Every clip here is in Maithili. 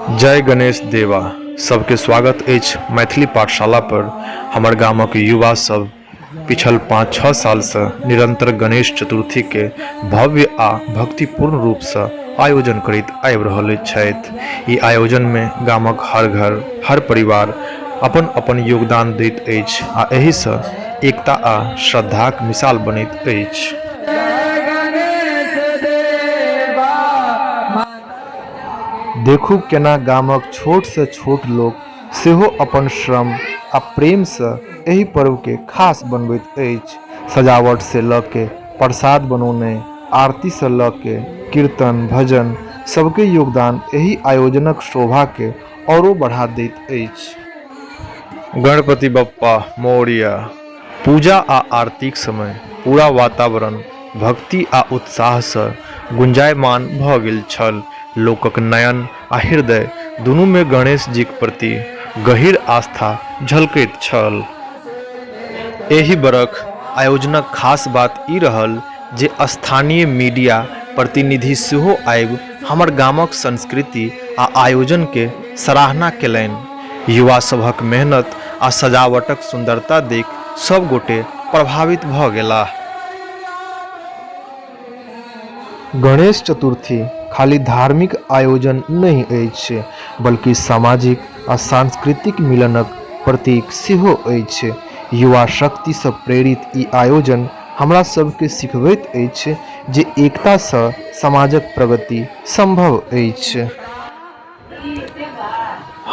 जय गणेश देवा। सबके स्वागत अछि मैथिली पाठशाला पर। हमर गामक युवा सब पिछल 5-6 साल से निरंतर गणेश चतुर्थी के भव्य आ भक्तिपूर्ण रूप से आयोजन करैत आबि रहल छथि। ई आयोजन में गामक हर घर हर परिवार अपन अपन योगदान दैत अछि आ एहि से एकता आ श्रद्धाक मिसाल बनैत अछि। देखू केना गामक छोट से छोट लोक सेहो अपन श्रम आ प्रेम से एहि पर्व के खास बनबैत अछि। सजावट से ल के प्रसाद बनौने, आरती से ल के कीर्तन भजन सबके योगदान एहि आयोजनक शोभा के औरो बढ़ा दैत अछि। गणपति बप्पा मोरिया। पूजा आ आरतीक समय पूरा वातावरण भक्ति आ उत्साह सँ गुंजायमान भ गेल छल। लोकक नयन आ हृदय दुनू मे गणेश जीक प्रति गहींर आस्था झलकैत छल। एहि बरख आयोजनक खास बात ई रहल जे स्थानीय मीडिया प्रतिनिधि सेहो आबि हमर गामक संस्कृति आ आयोजन के सराहना केलनि। युवा सभक मेहनत आ सजावटक सुंदरता देखि सब गोटे प्रभावित भ गेलाह। गणेश चतुर्थी खाली धार्मिक आयोजन नहि अछि, बल्कि सामाजिक आ सांस्कृतिक मिलनक प्रतीक सेहो अछि। युवा शक्ति सँ प्रेरित ई आयोजन हमरा सभकेँ सिखबैत अछि जे एकता सँ समाजक प्रगति संभव अछि।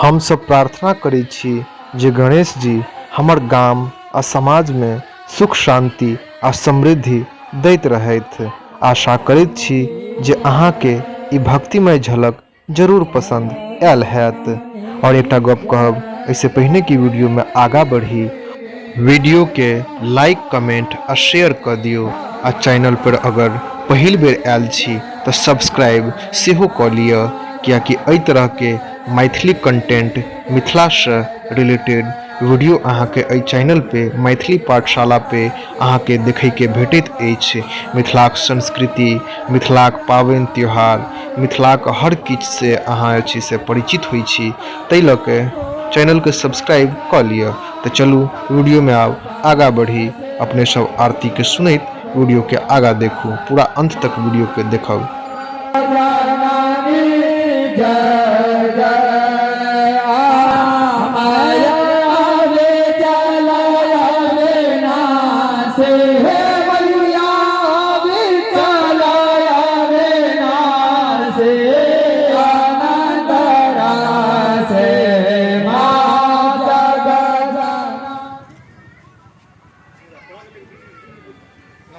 हम सब प्रार्थना करैत छी जे गणेश जी हमर गाम आ समाज मे सुख, शांति आ समृद्धि दैत रहथि। आशा करैत छी जे अहाँकेँ ई भक्तिमय झलक जरूर पसंद आयल हैत। और एकटा गप कहब एहिसँ पहिने कि वीडियो में आगा बढ़ी, वीडियो के लाइक, कमेंट आ शेयर क दियौ आ चैनल पर अगर पहिल बेर आयल छी तऽ सब्सक्राइब सेहो कऽ लिअ, कियाकि एहि तरह के मैथिली कंटेंट मिथिला सँ रिलेटेड वीडियो अहाँके एहि चैनल पे मैथिली पाठशाला पे अहाँके देखैके भेटैत अछि। मिथिलाक संस्कृति, मिथिलाक पाबनि त्योहार, मिथिलाक हर किछुसँ अहाँ जे छै से परिचित होइ छी, ताहि लऽ के चैनलके सब्सक्राइब कऽ लिअ। तऽ चलू वीडियोमे आब आगाँ बढ़ी। अपने सब आरतीके सुनैत वीडियोके आगाँ देखू, पूरा अन्त तक वीडियोके देखब।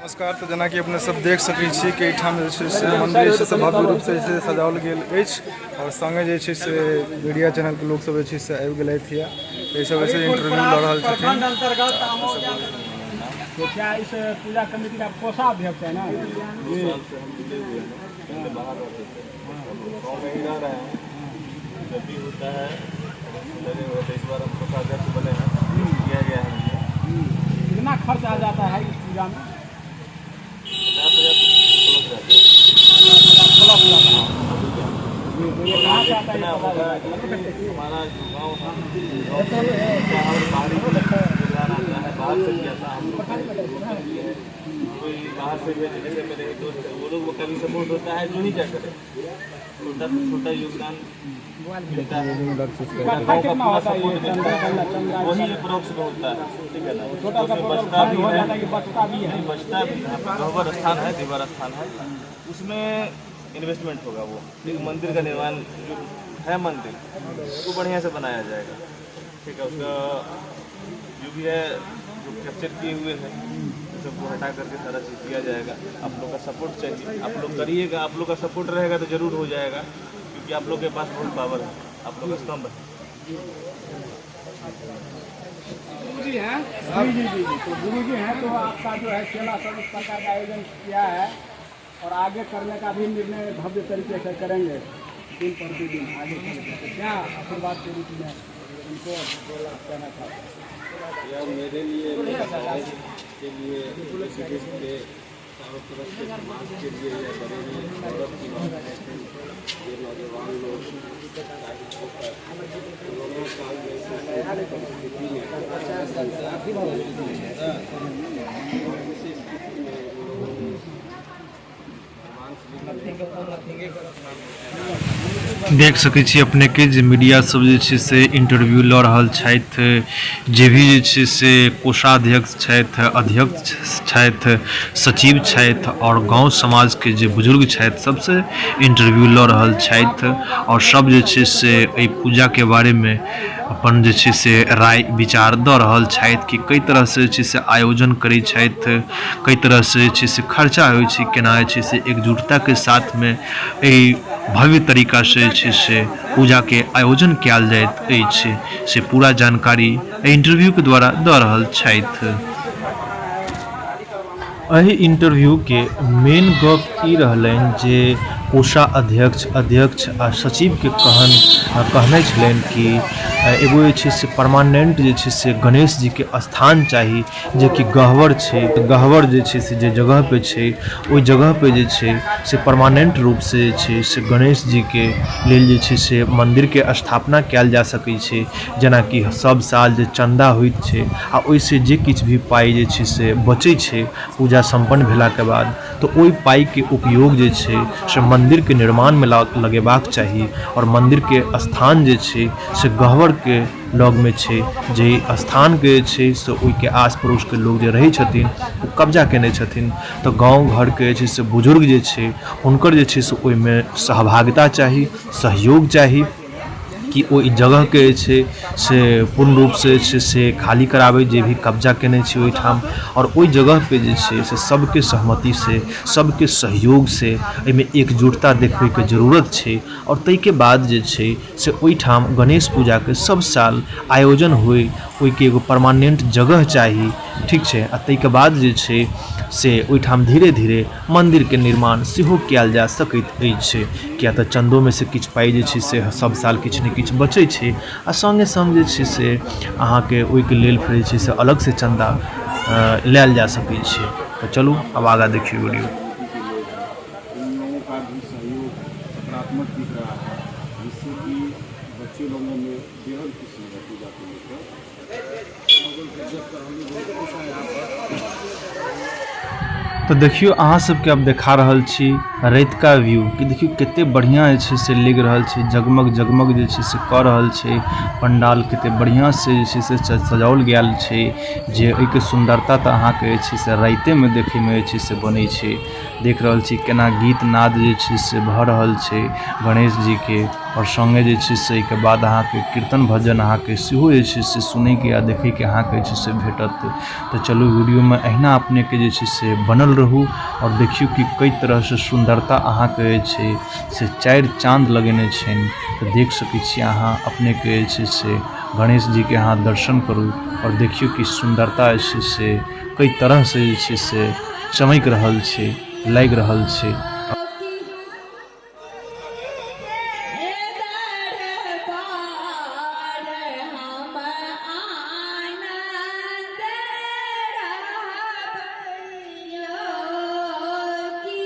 नमस्कार। तऽ जेनाकि अपने सब देख सकै छी कि एहिठाम जे छै से मन्दिर जे छै से भव्य रूपसँ जे छै सजाओल गेल अछि आओर सङ्गे जे छै से मीडिया चैनलके लोक सब जे छै से आबि गेलथि यऽ, एहि सब जे छै इंटरव्यू लऽ रहल छथिन। तो क्या इस पूजा कमेटी का कोषाध्यक्ष है ना जी? पहले बाहर रहते थे, गाँव में ही रह रहे हैं। जब भी होता है लगे हुए थे। इस बार हम कोषाध्यक्ष बने हैं, किया गया है मुझे। कितना खर्च आ जाता है इस पूजा में? 50,000 प्लस जाता है। प्लस जाता है जी। तो ये कहाँ से आता है? कितना ये पता होगा? लगा? ये हमारा जो गाँव है, गाँव से बाहर बाहरी योगदान आता है, बाहर से भी आता है। हम लोग का भी है, कोई बाहर से भी, जैसे मेरे एक दोस्त है, वो लोग का भी सपोर्ट होता है। जो ही क्या करे, छोटा से छोटा योगदान मिलता है। इकट्ठा गाँव का कितना पूरा होता है ये सपोर्ट चंदा? मिलता है। चंदा चंदा वही अप्रोक्स में होता है, ठीक है ना? छोटा सा उसमें टोटल बचता खर्च भी हो है। जाता है कि बचता भी है? नहीं, बचता भी है। गहवर स्थान है, दीवार स्थान है, उसमें इन्वेस्टमेंट होगा। वो एक मंदिर का निर्माण जो है, मंदिर वो बढ़िया से बनाया जाएगा, ठीक है? उसका जो भी है, जो कैप्चर किए हुए हैं, वो सबको हटा करके सारा चीज़ किया जाएगा। आप लोग का सपोर्ट चाहिए, आप लोग करिएगा। आप लोग का सपोर्ट रहेगा तो ज़रूर हो जाएगा, क्योंकि आप लोग के पास बहुत पावर है, आप लोग का स्तंभ है। गुरु जी हैं जी जी जी जी। तो गुरु जी हैं, तो आपका जो है चेला सब इस प्रकार का आयोजन किया है और आगे करने का भी निर्णय भव्य तरीके से करेंगे, दिन प्रतिदिन आगे चलते। तो क्या आशीर्वाद के रूप में उनको बोला कहना चाहते हैं? यह मेरे लिए, मेरे समाज के लिए, देश के चारों तरफ के समाज के लिए यह बड़े ही गौरव की बात है कि ये नौजवान लोग स्थिति में 50 साल से अथी भऽ गेल विशेष स्थितिमे भगवान देख सकै छी अपनेके जे मीडिया सब जे छै से इंटरव्यू लऽ रहल छथि। जे भी जे छै से कोषाध्यक्ष छथि, अध्यक्ष छथि, सचिव छथि आओर गाँव समाजके जे बुजुर्ग छथि, सबसँ इंटरव्यू लऽ रहल छथि आओर सब जे छै से एहि पूजाके बारेमे अपन जे छै से राय विचार दऽ रहल छथि कि कै तरहसँ जे छै से आयोजन करै छथि, कै तरहसँ जे छै से खर्चा होइ छै, केना जे छै से एकजुटताके साथमे एहि भव्य तरीकासँ जे छै से पूजाके आयोजन कयल जाइत अछि, से पूरा जानकारी एहि इंटरव्यूके द्वारा दऽ रहल छथि। एहि इंटरव्यूके मेन गप ई रहलनि जे कोषाध्यक्ष, अध्यक्ष आ सचिवके कहनाइ छलनि कि एगो जे छै से परमानेंट जे छै से गणेश जीके स्थान चाही, जेकि गहबर छै। गहबर जे छै से जे जगहपर छै, ओहि जगहपर जे छै से परमानेंट रूपसँ जे छै से गणेश जीके लेल जे छै से मन्दिरके स्थापना कयल जा सकै छै। जेनाकि सब साल जे चन्दा होइत छै आ ओहिसँ जे किछु भी पाइ जे छै से बचै छै पूजा सम्पन्न भेलाके बाद, तऽ ओहि पाइके उपयोग जे छै से मन्दिरके निर्माणमे लगेबाक चाही। आओर मन्दिरके स्थान जे छै से गहबरके लगमे छै, जे स्थानके जे छै से ओहिके आस पड़ोसके लोक जे रहै छथिन, ओ कब्जा कयने छथिन। तऽ गाँव घरके जे छै से बुजुर्ग जे छै, हुनकर जे छै से ओहिमे सहभागिता चाही, सहयोग चाही कि ओहि जगहके जे छै से पूर्ण रूपसँ जे छै से खाली कराबै, जे भी कब्जा कयने छै ओहिठाम। आओर ओहि जगहपर जे छै से सभके सहमतिसँ, सभके सहयोगसँ एहिमे एकजुटता देखबैके जरूरत छै। आओर ताहिके बाद जे छै से ओहिठाम गणेश पूजाके सभ साल आयोजन होइ, ओहिके एगो परमानेन्ट जगह चाही, ठीक छै? आ ताहिके बाद जे छै से ओहिठाम धीरे धीरे मन्दिरके निर्माण सेहो कयल जा सकैत अछि, किएक तऽ चन्दोमे से किछु पाइ जे छै से सभ साल किछु ने किछु बचै छै आ सङ्गे सङ्ग जे छै से अहाँके ओहिके लेल फेर जे छै से अलगसँ चन्दा लायल जा सकै छै। तऽ चलू, आब आगाँ देखियौ वीडियो। इन लोगों का भी सहयोग सकारात्मक दिख रहा है, जिससे कि बच्चे लोगों में बेहद खुशी है पूजा को लेकर। लोगों को देखकर हम भी बहुत खुश हैं यहाँ पर। तऽ देखियौ, अहाँ सबके आब देखा रहल छी रातिका व्यू कि देखियौ, कते बढ़िआँ जे छै से लागि रहल छै। जगमग जगमग जे छै से कऽ रहल छै। पंडाल कते बढ़िआँ से जे छै से सजाओल गेल छै, जे एहिके सुन्दरता तऽ अहाँके जे छै से रातिमे देखैमे जे छै से बनै छै। देख रहल छी केना गीत नाद जे छै से भऽ रहल छै गणेश जीके आओर सङ्गे जे छै से एहिके बाद अहाँके कीर्तन भजन अहाँके सेहो जे छै से सुनैके आ देखैके अहाँके जे छै से भेटत। तऽ चलू, वीडियोमे अहिना अपनेके जे छै से बनल रहू आओर देखियौ कि कई तरहसँ सुन्दरता अहाँके जे छै से चारि चाँद लगेने छनि। तऽ देख सकै छी अहाँ अपनेके जे छै से गणेश जीके अहाँ दर्शन करू आओर देखियौ कि सुन्दरता जे छै से कई तरहसँ जे छै से चमकि रहल छै, लागि रहल छै। हे दरबार हम आनन्द रहब की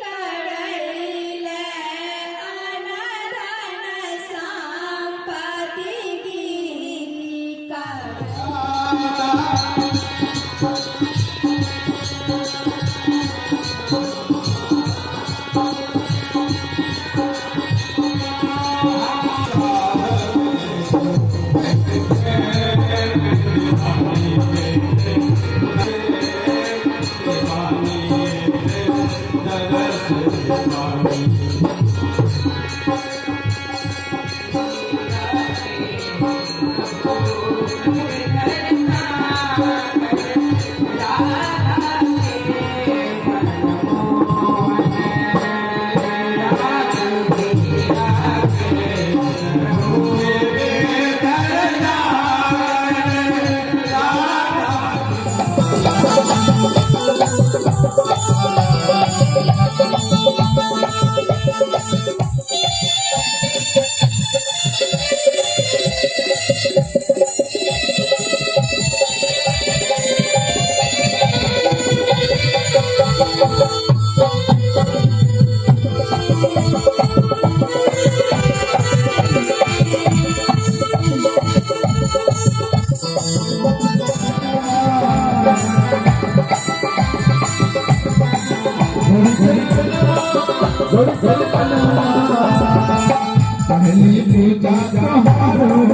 करैले अनधन सम्पत्ति की कर पहली पूजा तोहारो।